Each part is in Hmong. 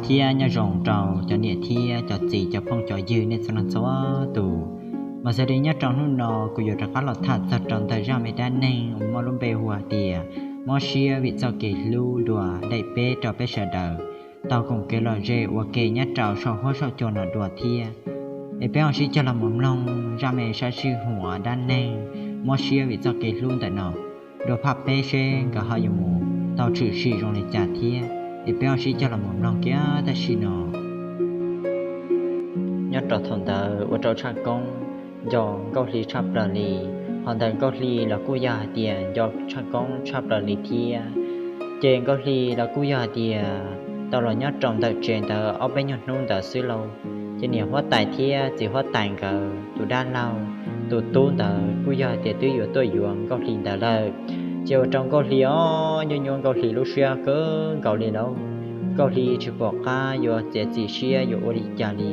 Thiab nyob zoo rau cov niam thiab cov txiv, cov phooj cov ywg nej txhua leej txhua tus. Mas xws li nyob rau hnub no kuv yuav rov qab los tham txog rau ntawm zaj me dab neeg uas muaj lub npe hu hais tias mob siab vim txoj kev hlub dua, daim peb rau peb sawv daws tau koom kev lom zem ua ke nyob rau saum huab saum cua no dua thiab. Es peb ho sib cog los mus mloog zaj me sab sij huam dab neeg mob siab vim txoj kev hlub ntawm no dua phaj peb seb nkawd ho yuav mus tau tshwm sim zoo li cas thiab. Es peb ho sib cog los mus mloog kiag tam sim no. Nyob rau thaum ntawd ua rau Tshaj Koob nco Nkauj Hli tshaj plaws li. Hos ntawm Nkauj Hli los kuj yog hais tias nco Tshaj Koob tshaj plaws li thiab. Ces Nkauj Hli los kuj yog hais tias tau los nyob rau ntawm tsev ntawd ob peb nyuag hnub ntawd xwb lauj, ces niam huab tais thiab txiv huab tais nkawd tus dab laug tus tub ntawd kuj yog hais tias twb yuav tuaj yuav Nkauj Hli ntawd lawm. Ces ua rau Nkauj Hli os, nyuaj nyuaj Nkauj Hli lub siab kawg nkaus li lauj. Nkauj Hli tsis pom qab yuav txiav txim siab yuav ua li cas li,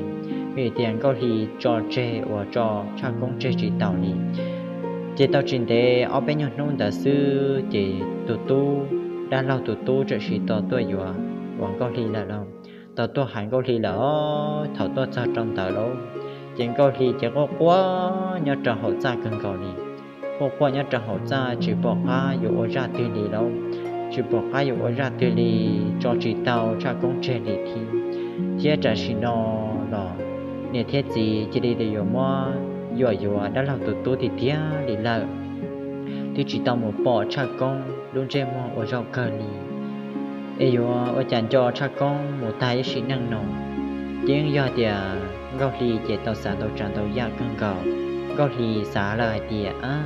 vim tias Nkauj Hli tso tseg uas tso Tshaj Koob tseg tsis tau li. Ces tau tsis ntev ob peb nyuag hnub ntawd xwb ces tus tub, dab laug tus tub txawm sim tau tuaj yuav uas Nkauj Hli lawm lauj. Tau tuaj hais Nkauj Hli lawm os. Thaum tuaj txog rau ntawd lauj, ces Nkauj Hli ces quaj quaj nyob rau hauv txaj kawg nkaus li. Quaj quaj nyob rau hauv txaj tsis pom qab yuav ua zaj twg li lauj, tsis pom qab yuav ua zaj twg li, tso tsis tau Tshaj Koob tseg li thiab. Thiab tam sim no los niam thiab txiv cia li yuav muab yuam yuav dab laug tus tub tiag tiag li lawm. Twb tsis tau mus pom Tshaj Koob lub ntsej muag ua zaum kawg li. Es yuav ua cas nco Tshaj Koob mus tag ib sim neej no. Ces yeej yog tias Nkauj Hli ces tau xav ntau tsav ntau yam kawg nkaus. Nkauj Hli xav lawm hais tias, a,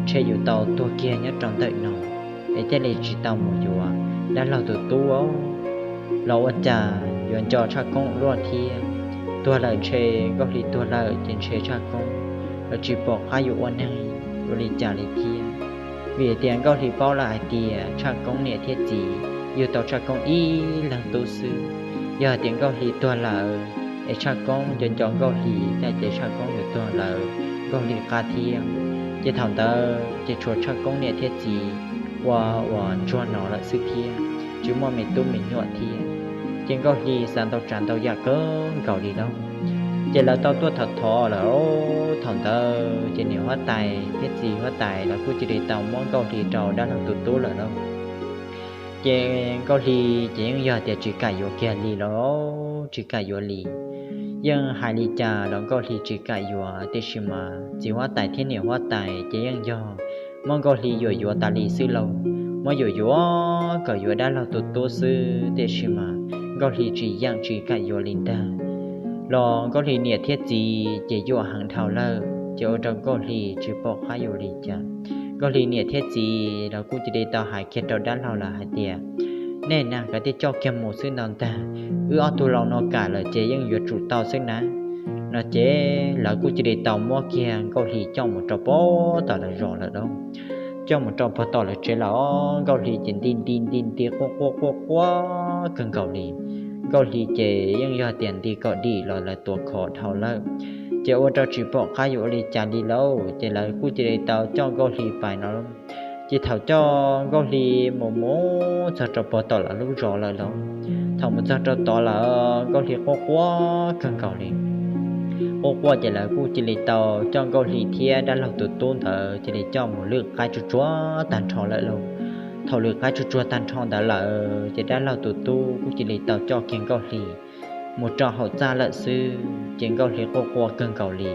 ntshe yuav tau tuag kiag nyob rau ntawm no es thiaj li tsis tau mus yuav dab laug tus tub los ua cas yuav nco Tshaj Koob luaj thiab. Tuag lawm ntshe, Nkauj Hli tuag lawm ces ntshe Tshaj Koob los tsis pom qab yuav ua neeg ua li cas li thiab. Vim tias Nkauj Hli paub lawm hais tias Tshaj Koob niam thiab txiv yug tau Tshaj Koob ib leeg tub xwb. Yog hais tias Nkauj Hli tuag lawm es Tshaj Koob nco nco Nkauj Hli, yog ces Tshaj Koob yuav tuag lawm Nkauj Hli qab thiab. Ces thaum ntawd ces tshuav Tshaj Koob niam thiab txiv ua uas ntsuag no lawm xwb thiab, tsis muaj me tub me nyuam thiab. Ces Nkauj Hli xav ntau tsav ntau yam kawg nkaus li lauj. Ces lawv tau tuaj thov thov lawm, thaum ntawd ces niam huab tais thiab txiv huab tais lawv kuj cia li tau muab Nkauj Hli rau dab laug tus tub lawm lauj. Ces Nkauj Hli ces yeej yog tias tsis kam yuav kiag li lauj, tsis kam yuav li. Yeej hais li cas los Nkauj Hli tsis kam yuav, tiam sis mas txiv huab tais thiab niam huab tais ces yeej yog muab Nkauj Hli yuam yuav tas li xwb lauj. Muab yuam yuav kom yuav dab laug tus tub xwb, tiam sis mas Nkauj Hli tsis yeem tsis kam yuav li ntag. Los Nkauj Hli niam thiab txiv ces yuam heev dhau lawm, ces ua rau Nkauj Hli tsis pom qab yuav li cas. Nkauj Hli niam thiab txiv los kuj cia li tau hais kiag rau dab laug lawv hais tias, nej na, kav tsij coj kiag mus xwb no ntag, wb ob tug laus no kam lawm ces yeej yuav tsum tau xwb na. No ces lawv kuj cia li tau muab kiag Nkauj Hli coj mus rau pem tom lawv zos lawm lauj. Coj mus rau pem tom lawv tsev lawm os. Nkauj Hli ces nti nti nti nti quaj quaj quaj quaj kawg nkaus li. Nkauj Hli ces yeej yog tias nti kom dim los lawv tuav khov dhau lawm, ces ua rau tsis pom qab yuav ua li cas li lauj. Ces lawv kuj cia li tau coj Nkauj Hli pais no. Ces thaum coj Nkauj Hli mus mus txog rau pem tom lawv lub zos lawm lauj, thaum mus txog rau tod lawm Nkauj Hli quaj quaj kawg nkaus li. Quaj quaj ces lawv kuj cia li tau coj Nkauj Hli thiab dab laug tus tub ntawd cia li coj mus lwm qaib tsuag tsuag tag nrho lawm lauj. Thaum lwm qaib tsuag tsuag tag nrho ntawd lawm ces dab laug tus tub kuj cia li tau coj kiag Nkauj Hli mus rau hauv txaj lawm xwb, ces Nkauj Hli quaj quaj kawg nkaus li.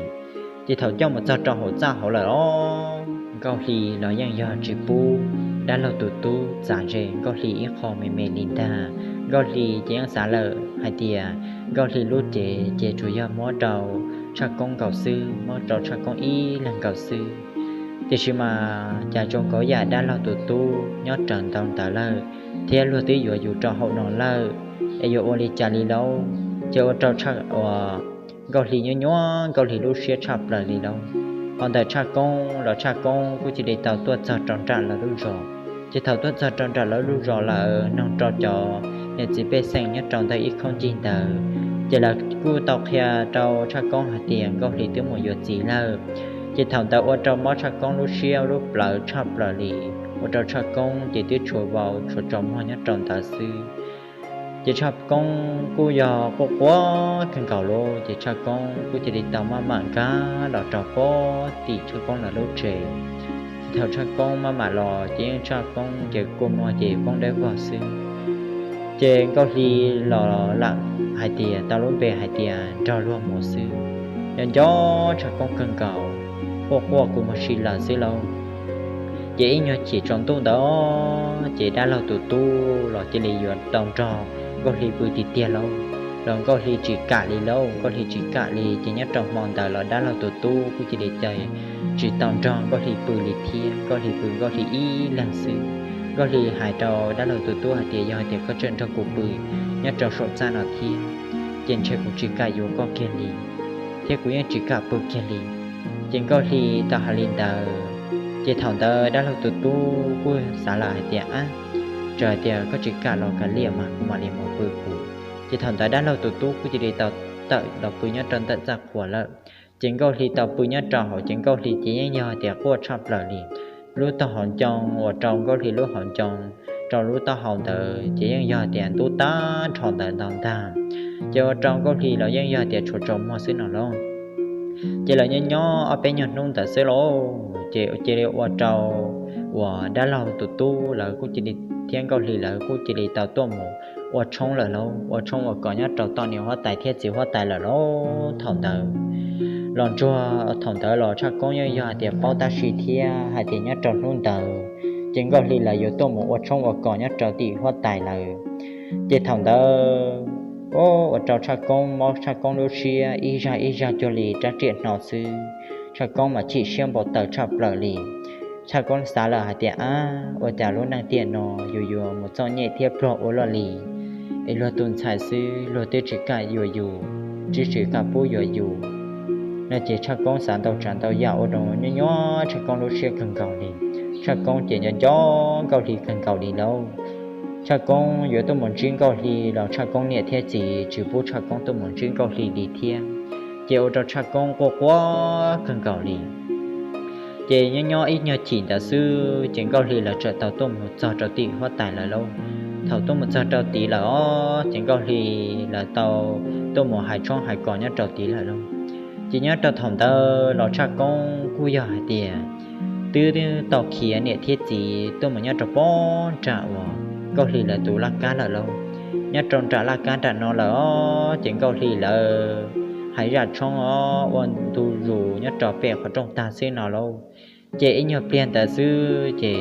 Ces thaum coj mus txog rau hauv txaj hauv lawm os, Nkauj Hli los yeej yog tsis pub dab laug tus tub txav ze Nkauj Hli ib qho me me li ntag. Nkauj Hli ces yeej xav lawm hais tias Nkauj Hli lub cev ces tsuas yog muab rau Tshaj Koob nkaus xwb, muab rau Tshaj Koob ib leeg nkaus xwb. Tiam sis mas cas zoo nkaus yam dab laug tus tub nyob raws ntawd ntawd lawm, thiab luag twb yuav yus rau hauv no lawm, es yuav ua li cas li lauj? Ces ua rau Tshaj, uas Nkauj Hli nyuaj nyuaj Nkauj Hli lub siab tshaj plaws li lauj. Ho ntawm Tshaj Koob los Tshaj Koob kuj cia li tau tuaj txog rau nram lawv lub zos. Ces thaum tuaj txog rau nram lawv lub zos lawm, nug rau cov niam txiv pej xeem nyob rau ntawm ib khaub ncig ntawd, ces lawv kuj tau qhia rau Tshaj Koob hais tias Nkauj Hli twb mus yuav txiv lawm. Ces thaum ntawd ua rau mob Tshaj Koob lub siab lub plawv tshaj plaws li, ua rau Tshaj Koob ces twb tshuav vau tshuav tso muag nyob rau ntawd xwb. Ces Tshaj Koob kuj yog quaj quaj kawg nkaus lauj, ces Tshaj Koob kuj cia li tau maj mam nkag los rau pem tim Tshaj Koob lawv lub tsev. Ces thaum Tshaj Koob maj mam los ces yeej Tshaj Koob ces kua muag ces poob dawb vog xwb. Ces Nkauj Hli los lam hais tias tau lub npe hais tias nrog luag mus xwb. Nco nco Tshaj Koob kawg nkaus, quaj quaj kua muag si lawm xwb lauj. Ces ib nyuag chim tsaus ntuj ntawd ces dab laug tus tub los cia li yuav tau nrog Nkauj Hli pw tiag tiag lauj. Los Nkauj Hli tsis kam li lauj, Nkauj Hli tsis kam li, ces nyob rau hmo ntawd los dab laug tus tub kuj cia li tsis tau nrog Nkauj Hli pw li thiab. Nkauj Hli pw Nkauj Hli ib leeg xwb. Nkauj Hli hais rau dab laug tus tub hais tias yog hais tias koj tseem nrog kuv pw nyob rau saum txaj no thiab, ces ntshe kuv tsis kam yuav koj kiag li, thiab kuv yeej tsis kam pw kiag li. Ces Nkauj Hli tau hais li ntawd, ces thaum ntawd dab laug tus tub kuj xav lawm hais tias, ab, txawm hais tias koj tsis kam los kav liam mas kuv mam li mus pw kuv. Ces thaum ntawd dab laug tus tub kuj cia li tau tawm los pw nyob rau ntawm txaj qhua lawm. Ces Nkauj Hli tau pw nyob rau hauv ces Nkauj Hli ces yeej yog tias quaj tshaj plaws li. Lub taub hau ncoo uas rau Nkauj Hli lub hauv ncoo rau lub taub hau ntawd ces yeej yog tias ntub tag nrho ntawd ntag. Ces ua rau Nkauj Hli los yeej yog tias tshuav tsaus muag xwb no lauj. Ces lawv nyob nyob ob peb nyuag hnub ntawd xwb lauj, ces cia li ua rau uas dab laug tus tub lawv kuj cia li thiab Nkauj Hli lawv kuj cia li tau tuaj mus ua tshoob lawm lauj, ua tshoob ua kos nyob rau tom niam huab tais thiab txiv huab tais lawm lauj. Thaum ntawd los ntsuag thaum ntawd los Tshaj Koob yeej yog hais tias paub tab sis thiab hais tias nyob rau hnub ntawd ces Nkauj Hli lawv yuav tuaj mus ua tshoob ua kos nyob rau tim huab tais lawm. Ces thaum ntawd ua rau Tshaj Koob mob Tshaj Koob lub siab ib zaj ib zaj cuag li rab riam hno xwb. Tshaj Koob mas chim siab npau taws tshaj plaws li. Tshaj Koob xav lawm hais tias, ab, ua cas lub neej tiam no yus yuav mus txom nyem thiab pluag ua luaj li, es luag tus ntxhais xwb luag twb tsis kam yuav yus, twb tsis kam pub yuav yus no. Ces Tshaj Koob xav ntau tsav ntau yam ua rau nyob nyob Tshaj Koob lub siab kawg nkaus li. Tshaj Koob ces nco nco Nkauj Hli kawg nkaus li lauj. Tshaj Koob yuav tuaj mus ntsib Nkauj Hli los Tshaj Koob niam thiab txiv tsis pub Tshaj Koob tuaj mus ntsib Nkauj Hli li thiab, ces ua rau Tshaj Koob quaj quaj kawg nkaus li. Ces nyob nyob ib nyuag chim ntawd xwb ces Nkauj Hli lawv txawm tau tuaj mus txog rau tim huab tais lawm lauj. Thaum tuaj mus txog rau tid lawm os ces Nkauj Hli lawv tau tuaj mus hais tshoob hais kos nyob rau tid lawm lauj. Ces nyob rau thaum ntawd los Tshaj Koob kuj yog hais tias twb tau khiav niam thiab txiv tuaj mus nyob rau pem nram uas Nkauj Hli lawv tus laj kab lawm lauj. Nyob rau nram laj kab nram no lawm os ces Nkauj Hli lawv hais zaj tshoob os ua ntu zus nyob rau pem qhov rooj tag xwb no lauj. Ces ib nyuag pliag ntawd xwb ces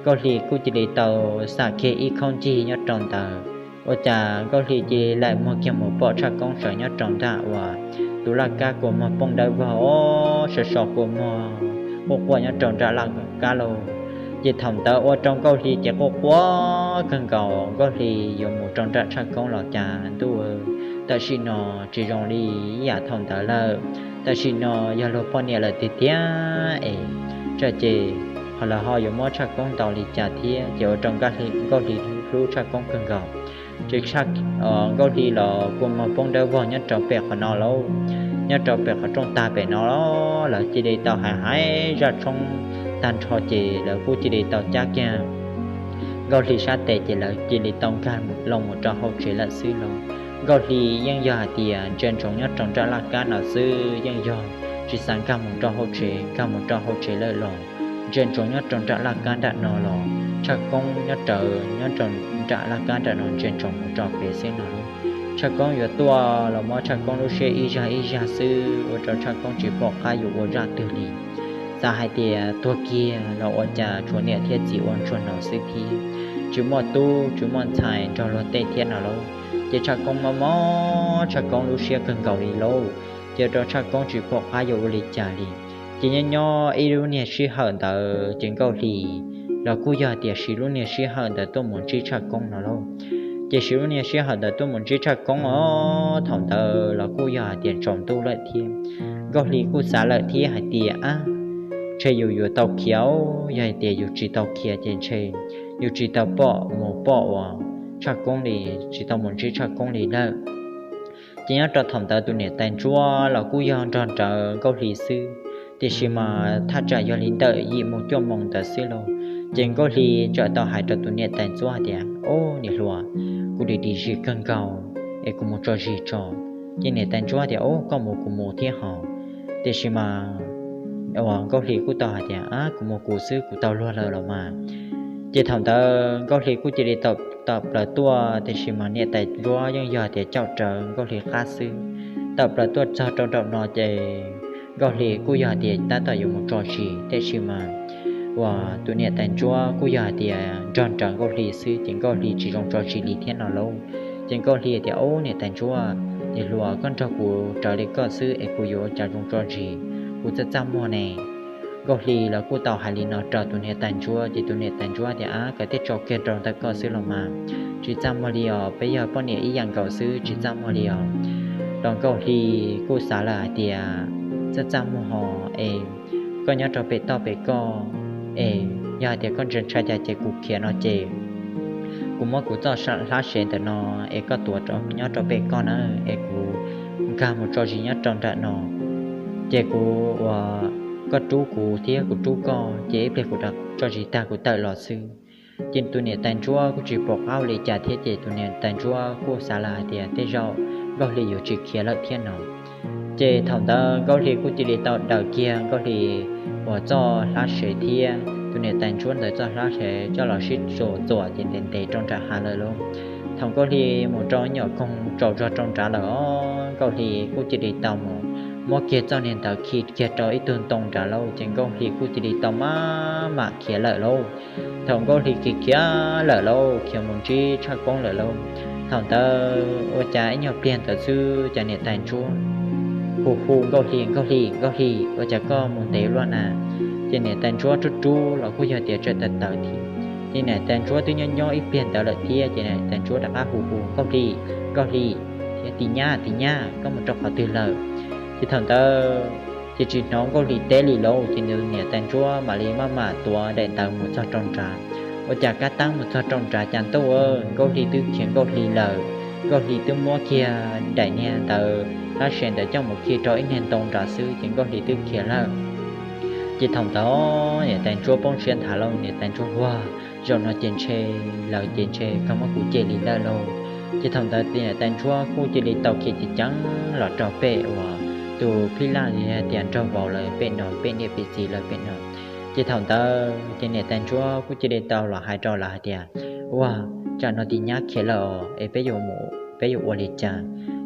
Nkauj Hli kuj cia li tau xam kiag ib khaub ncig nyob rau ntawd. Ua cas Nkauj Hli cia li laim muag kiag mus pom Tshaj Koob sawv nyob rau nram uas tus laj kab kua muag poob dawb vog os, sawv so kua muag quaj quaj nyob rau nram laj kab lauj. Ces thaum ntawd ua rau Nkauj Hli ces quaj quaj kawg nkaus, Nkauj Hli yuav mus rau nram Tshaj Koob los cas ntuj, tam sim no tsis zoo li ib yam thaum ntawd lawm. Tam sim no yog luag poj niam lawm tiag tiag es, tsam ces ho lawv ho yuav muab Tshaj Koob ntaus li cas thiab. Ces ua rau Nkauj Hli hlub Tshaj Koob kawg nkaus. Ces Nkauj Hli los kua muag poob dawb vog nyob rau pem qhov no lauj, nyob rau pem qhov rooj tag pem no, lawv cia li tau hais hais zaj tshoob tag nrho ces lawv kuj cia li tau cab kiag Nkauj Hli sab tes ces lawv cia li tau nkag loo mus rau hauv tsev lawm xwb lauj. Nkauj Hli yeej yog hais tias ntsia ntsoov nyob rau nram laj kab no xwb, yeej yog tsis xav nkag mus rau hauv tsev, nkag mus rau hauv tsev lawm los ntsia ntsoov nyob rau nram laj kab nram no los Tshaj Koob nyob rawv nyob rau nram laj kab nram no ntsia ntsoov mus rau pem xwb no lauj. Tshaj Koob yuav tuaj los muab Tshaj Koob lub siab ib zag ib zag xwb ua rau Tshaj Koob tsis pom qab yuav ua zaj twg li. Xav hais tias tuag kiag los ua cas tshuav niam thiab txiv ua ntsuag no xwb thiab, tsis muaj tub tsis muaj ntxhais nrog luag tej thiab no lauj. Ces Tshaj Koob mob mob Tshaj Koob lub siab kawg nkaus li lauj. Ces rau Tshaj Koob tsis pom qab yuav ua li cas li. Ces nyob nyob ib lub niag sij hawm ntawd ces Nkauj Hli los kuj yog tias siv lub niag sij hawm ntawd tuaj mus ntsib Tshaj Koob no lauj. Ces siv lub niag sij hawm ntawd tuaj mus ntsib Tshaj Koob os, thaum ntawd los kuj yog hais tias tsaus ntuj lawm thiab. Nkauj Hli kuj xav lawm thiab hais tias, ab, ntshe yus yuav tau khiav, yog hais tias yus tsis tau khiav ces ntshe yus tsis tau pom mus pom uas Tshaj Koob li, tsis tau mus ntsib Tshaj Koob li lawm. Ces nyob rau thaum ntawd tus niam tais ntsuab los kuj yog nrog rawv Nkauj Hli xwb, tiam sis mas thaj tsam yog li ntawm yim moo cuaj moo ntawd xwb lauj. Ces Nkauj Hli txawm tau hais rau tus niam tais ntsuab hais tias, ob, niam hluas, kuv dim dim zis kawg nkaus es kuv mus tso zis tso. Ces niam tais ntsuab tias, Ub, koj mus kuv mus thiab hos. Tiam sis mas uas Nkauj Hli kuj tau hais tias, Ab, kuv mus kuv xwb, kuv tau luag lawm los mas. Ces thaum ntawd Nkauj Hli kuj cia li tawm plaws tuaj, tiam sis mas niam tais ntsuab yeej yog tias caum rawv Nkauj Hli qab xwb. Tawm plaws tuaj txog rau nraum no ces Nkauj Hli kuj yog tias tab tom yuav mus tso zis, tiam sis mas uas tus niam tais ntsuab kuj yog hais tias nrog rawv Nkauj Hli xwb ces Nkauj Hli tsis zoo tso zis li thiab no lauj. Ces Nkauj Hli tias, Ub, niam tais ntsuab, niam hluas, koj nrog kuv rawv li koj xwb es kuv yuav ua cas zoo tso zis, kuv txaj txaj muag ne. Nkauj Hli los kuj tau hais li no rau tus niam tais ntsuab ces tus niam tais ntsuab tias, Ab, koj thiaj tso kiag rau ntawm koj xwb los mas, tsis txaj muag li os, peb yog poj niam ib yam nkaus xwb, tsis txaj muag li os. Los Nkauj Hli kuj xav lawm hais tias, Txaj txaj muag hos es koj nyob rau pem toj pem koj es yog hais tias koj ntshai cas ces kuv khiav no ces kuv muab kuv txoj hlab sev ntawm no es koj tuav nyob rau pem koj na, es kuv nkag mus tso zis nyob rau nram no, ces kuv uas koj rub kuv thiab kuv rub koj, ces ib pliag kuv tso zis tag kuv tawm los xwb. Ces tus niam tais ntsuab kuj tsis pom qab ua li cas thiab ces tus niam tais ntsuab kuj xav lawm hais tias tej zaum Nkauj Hli yuav tsis khiav lawm thiab no. Ces thaum ntawd Nkauj Hli kuj cia li tau daws kiag Nkauj Hli uas txoj hlab sev thiab tus niam tais ntsuab ntawd txoj hlab sev coj los sib txuas txuas ces ntev ntev rau nram hav lawm lauj. Thaum Nkauj Hli mus rau nyuam koog tsaus zog rau nrad lawm os, Nkauj Hli kuj cia li tau mus muab kiag txoj niag ntawd khi kiag rau ib tug ntoo nrad lauj, ces Nkauj Hli kuj cia li tau maj mam khiav lawm lauj. Thaum Nkauj Hli khiav khiav lawm lauj, khiav mus ntsib Tshaj Koob lawm lauj, thaum ntawd ua cas ib nyuag pliag ntawd xwb cas niam tais ntsuab hu hu Nkauj Hli, Nkauj Hli, Nkauj Hli, ua cas koj mus ntev luaj na? Ces niam tais ntsuab rub rub los kuj yog tias tsawm tawv tawv thiab. Ces niam tais ntsuab twb nyob nyob ib pliag ntawd lawm thiab ces niam tais ntsuab rov qab hu hu, Nkauj Hli, Nkauj Hli, thiab, Tis nyab, Tis nyab, koj mus rau qhov twg lawm? Ces thaum ntawd ces tsis hnov Nkauj Hli teb li lauj, ces niam tais ntsuab mam li maj mam tuav daim ntawv mus txog rau nrad. Ua cas kab teeb mus txog rau nrad cas ntuj, Nkauj Hli twb khiav Nkauj Hli lawm. Nkauj Hli twb muab kiag daim niag ntawv hlab sev ntawd coj mus khi rau ib niag ntoo nrad xwb ces Nkauj Hli twb khiav lawm. Ces thaum ntawd niam tais ntsuab poob siab nthav lauj, niam tais ntsuab, Huag, zaum no ces ntshe lawv ces ntshe kawg muab kuv cem li lawm lauj. Ces thaum ntawd niam tais ntsuab kuj cia li tau khiav ceev ceev los rau pem uas tus phij laj li tias nraug vauv lawv pem no, pem niam pem txiv lawv pem no. Ces thaum ntawd ces niam tais ntsuab kuj cia li tau los hais rau lawv hais tias, Ua, tsam no Tis nyab khiav lawm es peb yuav ua li cas?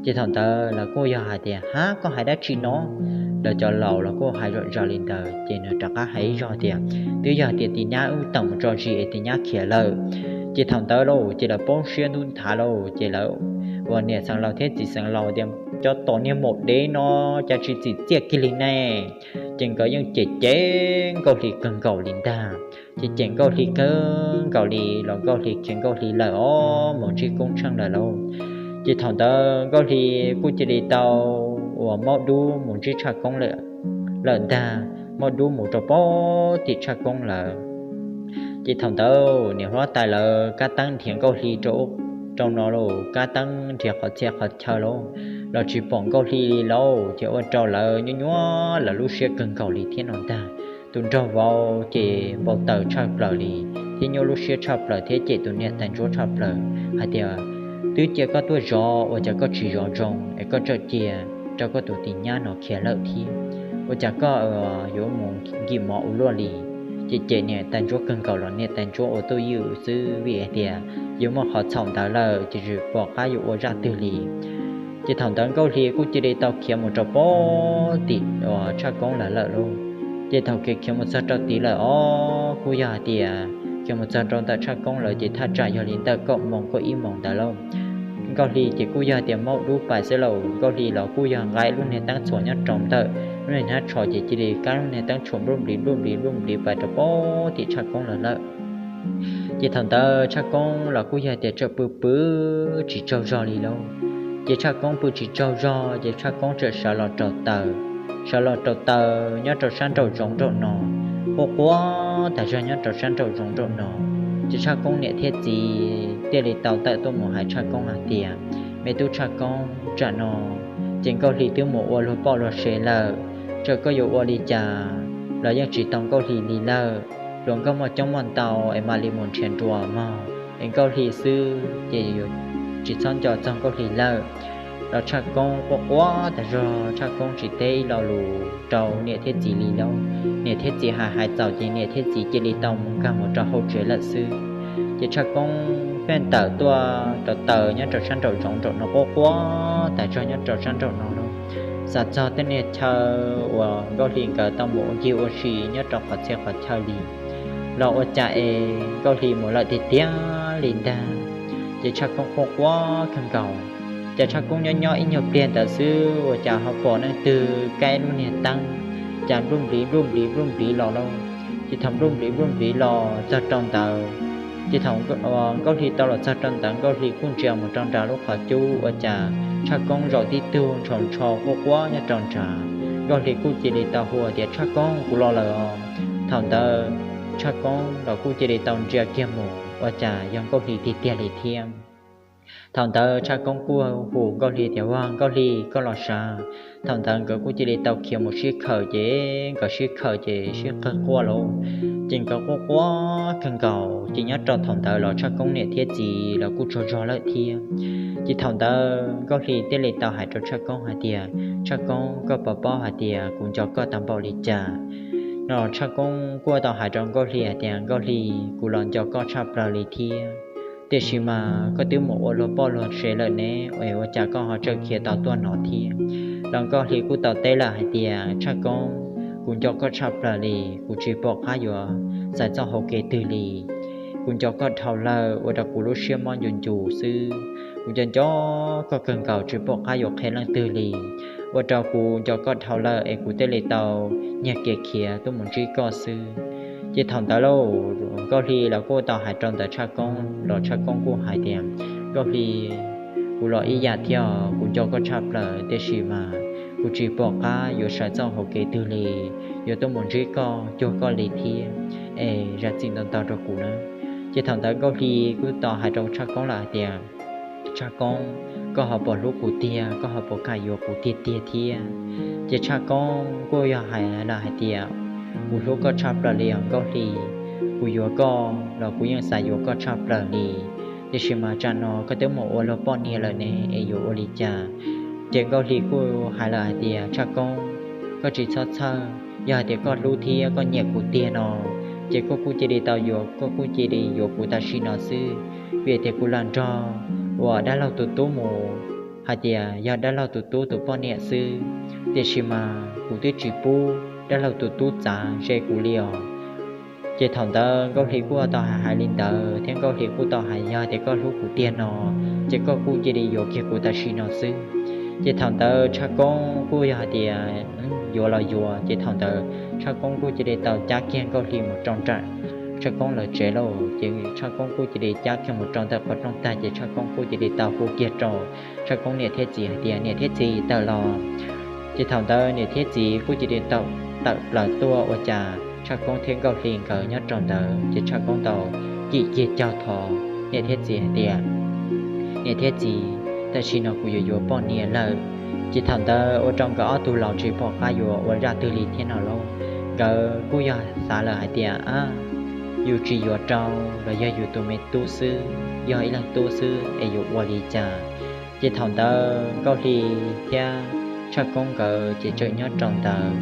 Ces thaum ntawd lawv kuj yog hais tias, Hab, koj hais dab tsi no? Lawv cov laus los kuj hais zom zaws li ntawd ces nws rov qab hais ib zaug tias, Twb yog tias Tis nyab wb tawm mus tso zis es Tis nyab khiav lawm. Ces thaum ntawd lauj ces lawv poob siab ntub nthav lauj, ces lawv uas niam xeev laus thiab txiv xeev laus tias, Cov tom niag maum dev no cas tsis txim txiaj kiag li ne? Ces nkawd yeej cem cem Nkauj Hli kawg nkaus li ntag. Ces cem Nkauj Hli kawg nkaus li los Nkauj Hli khiav Nkauj Hli lawm os, mus ntsib Koob Tsheej lawm lauj. Ces thaum ntawd Nkauj Hli kuj cia li tau uas maub dub mus ntsib Tshaj Koob lawm ntag, maub dub mus rau pem tim Tshaj Koob lawm. Ces thaum ntawd niam huab tais lawv kab teeb nrhiav Nkauj Hli rau rau no lauj, kab teeb nrhiav qhov txhia qhov chaw lauj, los tsis pom Nkauj Hli li lauj, ces ua rau lawv nyuaj nyuaj lawv lub siab kawg nkaus li thiab no ntag. Tus nraug vauv ces npau taws tshaj plaws li thiab nyuaj lub siab tshaj plaws thiab cem tus niam tais ntsuab tshaj plaws hais tias, Twb cia koj tuaj zov ua cas koj tsis zov zoo es koj tseem cia rau koj tus Tis nyab no khiav lawm thiab, ua cas koj yuav mus nkim mov ua luaj li? Ces cem niam tais ntsuab kawg nkaus los niam tais ntsuab ua tuj ywm xwb vim hais tias yuav muaj qhov txhaum ntawd lawm ces tsis pom qab yuav ua zaj twg li. Ces thaum ntawd Nkauj Hli kuj cia li tau khiav mus rau pem tim Tshaj Koob lawv lawm lauj. Ces thaum khiav khiav mus txog rau tid lawm os, kuj yog hais tias khiav mus txog rau ntawm Tshaj Koob lawm ces thaj tsam yog li ntawm kaum moos kaum ib moos ntawd lauj. Nkauj Hli ces kuj yog tias maub dub pais xwb lauj, Nkauj Hli los kuj yog nqa lub niag teeb txhuam nyob rau ntawm lub niag hnab tsho ces cia li kab lub niag teeb txhuam npluj nplis npluj nplis npluj nplis pais rau pem tim Tshaj Koob lawv lawm. Ces thaum ntawd Tshaj Koob los kuj yog tias tseem pw pw tsis tsaug zog li lauj. Ces Tshaj Koob pw tsis tsaug zog ces Tshaj Koob tseem sawv los rau taws, sawv los rau taws nyob rau sab nraum zoov nraum no, quaj quaj tas zog nyob rau sab nraum zoov nraum no. Ces Tshaj Koob niam thiab txiv thiaj li tau tawm tuaj mus hais Tshaj Koob hais tias, Me tub Tshaj Koob, tsam no ces Nkauj Hli twb mus ua luag poj luag sev lawm, tsam koj yuav ua li cas los yeej tsis tau Nkauj Hli li lawm. Hluas nkauj muaj coob muaj ntau es mam li mus nrhiav dua mog, es Nkauj Hli xwb ces yuav tsis txhob nco txog Nkauj Hli lawm. Los Tshaj Koob quaj quaj tas zog, Tshaj Koob tsis teb ib lo lus rau niam thiab txiv li lauj. Niam thiab txiv hais hais txaus ces niam thiab txiv cia li tau mus nkag mus rau hauv tsev lawm xwb. Ces Tshaj Koob pheej tawm tuaj rau taws nyob rau sab nraum zoov nraum no, quaj quaj tas zog nyob rau sab nraum no lauj. Xav txog tej niag chaw uas Nkauj Hli nkawd tau mus ua ncig ua si nyob rau qhov txhia qhov chaw li, los ua cas es Nkauj Hli mus lawm tiag tiag li ntag. Ces Tshaj Koob quaj quaj kawg nkaus. Ces Tshaj Koob nyob nyob ib nyuag pliag ntawd xwb, ua cas ho pom leej twg kaib lub niag teeb, cas npluj npliv npluj npliv npluj npliv los lauj. Ces thaum npluj npliv npluj npliv los txog rau ntawd, ces thaum Nkauj Hli tau los txog rau ntawd, Nkauj Hli kuj ntsia mus rau nram lub qhov cub, ua cas Tshaj Koob zaum tib tug ntshaus ntsho quaj quaj nyob rau nrad. Nkauj Hli kuj cia li tau hu tias, Tshaj Koob, kuv los lawm os. Thaum ntawd Tshaj Koob los kuj cia li tau ntsia kiag mus, ua cas yog Nkauj Hli tiag tiag li thiab. Thaum ntawd Tshaj Koob kuj hu Nkauj Hli tias, Ua, Nkauj Hli, koj los sav? Thaum ntawd nkawd kuj cia li tau khiav mus sib khawm, ces nkawd sib khawm ces sib qawg quaj lauj. Ces nkawd quaj quaj kawg nkaus, ces nyob rau thaum ntawd los Tshaj Koob niam thiab txiv los kuj tsaug zog lawm thiab. Ces thaum ntawd Nkauj Hli thiaj li tau hais rau Tshaj Koob hais tias, Tshaj Koob, koj puas paub hais tias kuv nco koj tau npaum li cas? No Tshaj Koob kuj tau hais rau Nkauj Hli hais tias, Nkauj Hli, kuv los nco koj tshaj plaws li thiab, tiam sis mas koj twb mus ua luag poj luag sev lawm ne, es ua cas koj ho tseem khiav tau tuaj no thiab? Los Nkauj Hli kuj tau teb lawm hais tias, Tshaj Koob, kuv nco koj tshaj plaws li, kuv tsis pom qab yuav xaiv txoj hauv kev twg li. Kuv nco koj dhau lawm, ua rau kuv lub siab mob ncus ncus xwb. Kuv nco nco koj kawg nkaus, tsis pom qab yuav qhia leej twg li, ua rau kuv nco koj dhau lawm es kuv thiaj li tau nyiag kev khiav tuaj mus ntsib koj xwb. Ces thaum ntawd lauj, Nkauj Hli los kuj tau hais rau ntawm Tshaj Koob los Tshaj Koob kuj hais tias, Nkauj Hli, kuv los ib yam thiab, kuv nco koj tshaj plaws, tiam sis mas kuv tsis pom qab yuav sawv txoj hauv kev twg li, yuav tuaj mus ntsib koj cuag koj li thiab, es zam txim ntau ntau rau kuv na. Ces thaum ntawd Nkauj Hli kuj tau hais rau Tshaj Koob lawm hais tias, Tshaj Koob, koj ho puas hlub kuv tiag, koj ho puas kam yuav kuv tiag tiag thiab? Ces Tshaj Koob kuj yog hais lawm hais tias, kuv hlub koj tshaj plaws li os Nkauj Hli, kuv yuav koj los kuv yeej xav yuav koj tshaj plaws li, tiam sis mas tsam no koj twb mus ua luag poj niam lawm ne, es yuav ua li cas? Ces Nkauj Hli kuj hais lawm hais tias, Tshaj Koob, koj tsis txhob txhawj, yog hais tias koj hlub thiab koj nyiam kuv tiag no, ces koj kuj cia li tau yuav, koj kuj cia li yuav kuv tam sim no xwb, vim tias kuv lam nrog uas dab laug tus tub mus, hais tias yog dab laug tus tub tus poj niam xwb, tiam sis mas kuv twb tsis pub dab laug tus tub txav ze kuv li os. Ces thaum ntawd Nkauj Hli kuj tau hais hais li ntawd thiab Nkauj Hli kuj tau hais, yog tias koj hlub kuv tiag no, ces koj kuj cia li yuav kiag kuv tam sim no xwb. Ces thaum ntawd Tshaj Koob kuj yog hais tias yuav los yuav, ces thaum ntawd Tshaj Koob kuj cia li tau cab kiag Nkauj Hli mus rau nram, Tshaj Koob lawv tsev lauj. Ces Tshaj Koob kuj cia li cab kiag mus rau ntawm qhov rooj tag, ces Tshaj Koob kuj cia li tau hu kiag rau Tshaj Koob niam thiab txiv hais tias, niam thiab txiv, tawm los. Ces thaum ntawd niam thiab txiv kuj cia li tau tawm plaws tuaj, ua cas Tshaj Koob thiab Nkauj Hli nkawd nyob rau ntawd, ces Tshaj Koob tau cim kiag caug thov niam thiab txiv hais tias, niam thiab txiv, tam sim no kuv yuav yuav poj niam lawm. Ces thaum ntawd ua rau nkawd ob tug los tsis pom qab yuav ua zaj twg li thiab no lauj. Nkawd kuj yog xav lawm hais tias, a, yus tsis yuav rau los yog yus tus me tub xwb, yog ib leeg tub xwb es yuav ua li cas? Ces thaum ntawd Nkauj Hli thiab Tshaj Koob nkawd ces tseem nyob rau ntawd,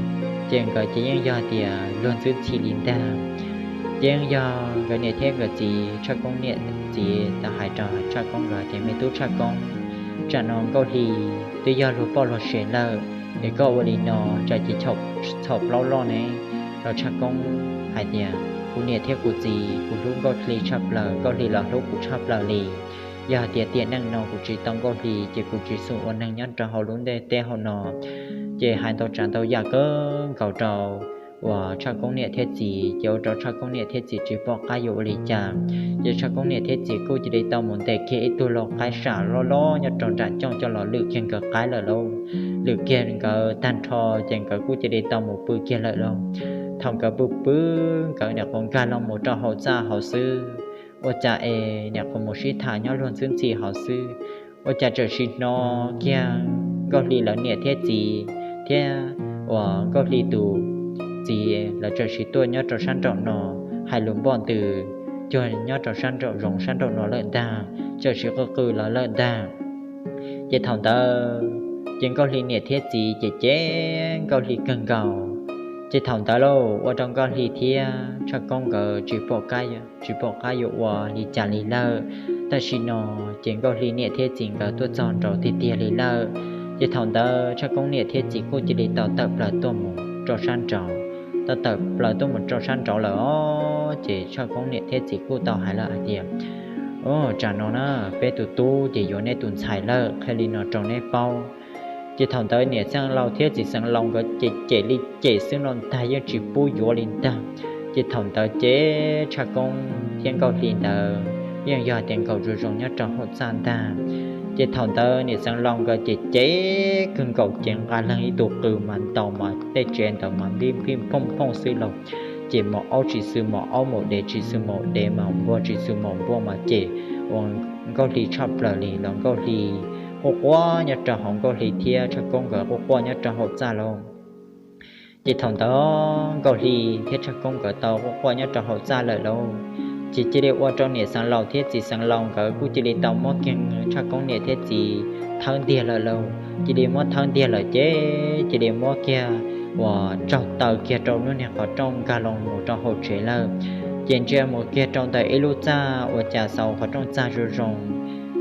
ces nkawd ces yeej yog tias luag ntxwb ntxhi li ntag. Ces yeej yog nkawd niam thiab nkawd txiv, Tshaj Koob niam txiv tau hais rau Tshaj Koob nkawd tias, me tub Tshaj Koob, tsam no Nkauj Hli twb yog luag poj luag sev lawm, es koj ua li no tsam ces txhaum plaub loj ne. Los Tshaj Koob hais tias, kuv niam thiab kuv txiv, kuv hlub Nkauj Hli tshaj plaws, Nkauj Hli los hlub kuv tshaj plaws li. Yog hais tias tiam neej no kuv tsis tau Nkauj Hli ces kuv tsis xum ua neeg nyob rau hauv lub ntiaj teb hauv no. Ces hais ntau tsav ntau yam kawg nkaus rau uas Tshaj Koob niam thiab txiv, ces ua rau Tshaj Koob niam thiab txiv tsis pom qab yuav ua li cas. Ces Tshaj Koob niam thiab txiv kuj cia li tau mus ntes kiag ib tug lau qaib sam loj loj nyob rau nram cooj coj los lwm kiag nkawd qaib lawm lauj. Lwm kiag nkawd tag nrho, ces nkawd kuj cia li tau mus pw kiag lawm lauj. Thaum nkawd pw pw, nkawd nyuam qhuav nkag los mus rau hauv txaj hauv xwb, ua cas es nyuam qhuav mus sib tham nyob luag ntxwb ntxhi hauv xwb, ua cas txawm sim hnov kiag Nkauj Hli lawv niam thiab txiv thiab uas Nkauj Hli tus txiv lawv txawm sim tuaj nyob rau sab nraum no, hais lus npoj ntws cuag nyob rau sab nraum zoov sab nraum no lawm ntag. txawm sis qw qw los lawm ntag. Ces thaum ntawd ces Nkauj Hli niam thiab txiv ces cem Nkauj Hli kawg nkaus. Ces thaum ntawd lauj, ua rau Nkauj Hli thiab Tshaj Koob nkawd tsis pom qab yuav ua li cas li lawm. Tam sim no ces Nkauj Hli niam thiab txiv nkawd tuaj txog nraud tiag tiag li lawm. Ces thaum ntawd Tshaj Koob niam thiab txiv kuj cia li tau tawm plaws tuaj mus rau sab nraud. Tau tawm plaws tuaj mus rau sab nraud lawm os, ces Tshaj Koob niam thiab txiv kuj tau hais lawm hais tias, Tsam no na, peb tus tub ces yuav neb tus ntxhais lawm, qhia li no rau neb paub. Ces thaum ntawd niam Xeev Laus thiab txiv Xeev Laus nkawd ces cem li cem xwb no ntag, yeej tsis pub yuav li ntag. Ces thaum ntawd ces Tshaj Koob thiab Nkauj Hli ntawd yeej yog tias nkaum zoo zoo nyob rau hauv txaj ntag. Ces thaum ntawd niam Xeev Laus nkawd ces cem kawg nkaus, ces nqa leeg ib tug qws mas ntaus mas tej tsev ntawd mas npij npij phooj phooj xwb lauj. Ces maum aub tsis xws maum aub, maum dev tsis xws maum dev, maum npua tsis xws maum npua mas ces ua Nkauj Hli tshaj plaws li los Nkauj Hli quaj quaj nyob rau hauv, Nkauj Hli thiab Tshaj Koob nkawd quaj quaj nyob rau hauv txaj lauj. Ces thaum ntawd Nkauj Hli thiab Tshaj Koob nkawd tau quaj quaj nyob rau hauv txaj lawm lauj. Ces cia li ua rau niam Xeev Laus thiab txiv Xeev Laus nkawd kuj cia li tau muab kiag Tshaj Koob niam thiab txiv thawb ntiag lawm lauj. Cia li muab thawb ntiag lawm ces cia li muab kiag uas tsaug taw kiag rau lub niag qhov rooj nkag los mus rau hauv tsev lawm. Ces ntsia mus kiag rau ntawm ib lub txaj uas cas xaus qhov rooj txag zoo zoo.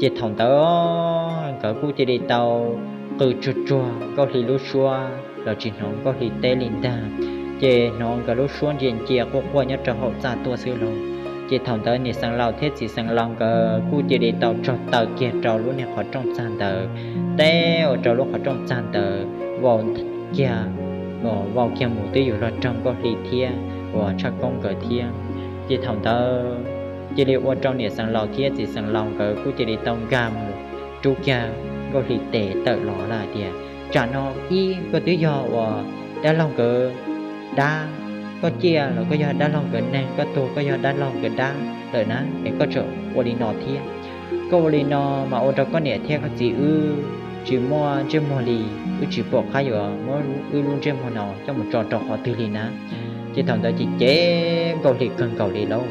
Ces thaum ntawd nkawd kuj cia li tau qw tsuag tsuag Nkauj Hli lub suab los tsis hnov Nkauj Hli teb li ntag. Ces hnov nkawd lub suab ntsia ncia quaj quaj nyob rau hauv txaj tuaj xwb lauj. Ces thaum ntawd niam Xeev Laus thiab txiv Xeev Laus nkawd kuj cia li tau tsaug taw kiag rau lub niag qhov rooj txag ntawd, teb ua rau lub qhov rooj txag ntawd vau kiag, vau kiag mus twb yuav luag raug Nkauj Hli thiab uas Tshaj Koob nkawd thiab. Ces thaum ntawd cia li ua rau niam Xeev Laus thiab txiv Xeev Laus nkawd kuj cia li tau nkag mus rub kiag Nkauj Hli tes tawm los lawm hais tias, Tsam no ib, koj twb yog uas dab laug nkawd dab, koj ciaj los koj yog dab laug nkawd neeg, koj tuag koj yog dab laug nkawd dab lawm na, es koj tseem ua li no thiab. Koj ua li no mas ua rau koj niam thiab koj txiv wb tsis muaj ntsej muag li, wb tsis pom qab yuav muab wb lub ntsej muag no coj mus tso rau qhov twg li na. Ces thaum ntawd ces cem Nkauj Hli kawg nkaus li lauj.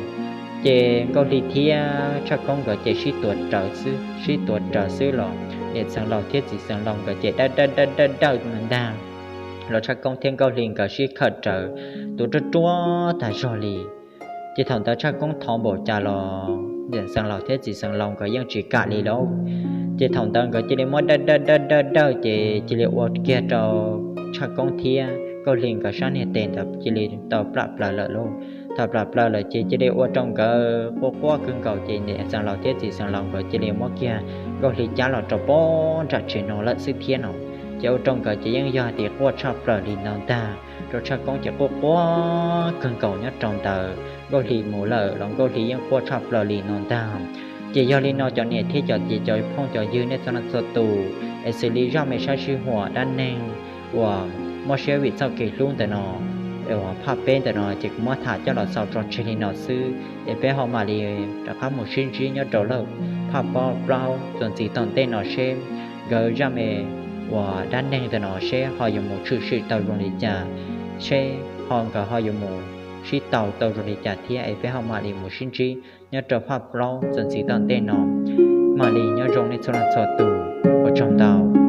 Ces Nkauj Hli thiab Tshaj Koob nkawd ces sib tuav rawv xwb, sib tuav rawv xwb los niam Xeev Laus thiab txiv Xeev Laus nkawd ces dawj dawj dawj dawj ntag. Los Tshaj Koob thiab Nkauj Hli nkawd sib khawm rawv tuav ruaj ruaj tag zog li. Ces thaum ntawd Tshaj Koob thov npaum cas los niam Xeev Laus thiab txiv Xeev Laus nkawd yeej tsis kam li lauj. Ces thaum ntawd nkawd cia li muab dawj dawj dawj dawj dawj ces cia li ua kiag rau Tshaj Koob thiab Nkauj Hli nkawd sab niag tes ntawd cia li tau plam plaws lawm lauj. Thaum plam plaws lawm ces cia li ua rau nkawd quaj quaj kawg nkaus ces niam Xeev Laus thiab txiv Xeev Laus nkawd cia li muab kiag Nkauj Hli cab los rau pem nram tsev no lawm xwb thiab no. Ces ua rau nkawd ces yeej yog tias quaj tshaj plaws li no ntag. Rau Tshaj Koob ces quaj quaj kawg nkaus nyob rau ntawd, Nkauj Hli mus lawm los Nkauj Hli yeej quaj tshaj plaws li no ntag. Ces yog li no cov niam thiab cov txiv cov phooj cov ywg nej txhua leej txhua tus, es xws li zaj me sab sij huam dab neeg uas mob siab vim txoj kev hlub ntawm no, uas phaj peb ntawm no ces kuv muab tham coj los xaus tso tseg li no xwb, es peb ho mam li rov qab mus sib ntsib nyob rau lawm phaj plaub txuas ntxiv tom ntej no seb nkawd zaj me uas dab neeg ntawm no seb ho yuav mus tshwm sim tau zoo li cas, seb ho nkawd ho yuav mus sib tau tau zoo li cas thiab, es peb ho mam li mus sib ntsib nyob rau phaj plaub txuas ntxiv tom ntej no. Mam li nyob zoo nej txhua leej txhua tus, ua tsaug ntau.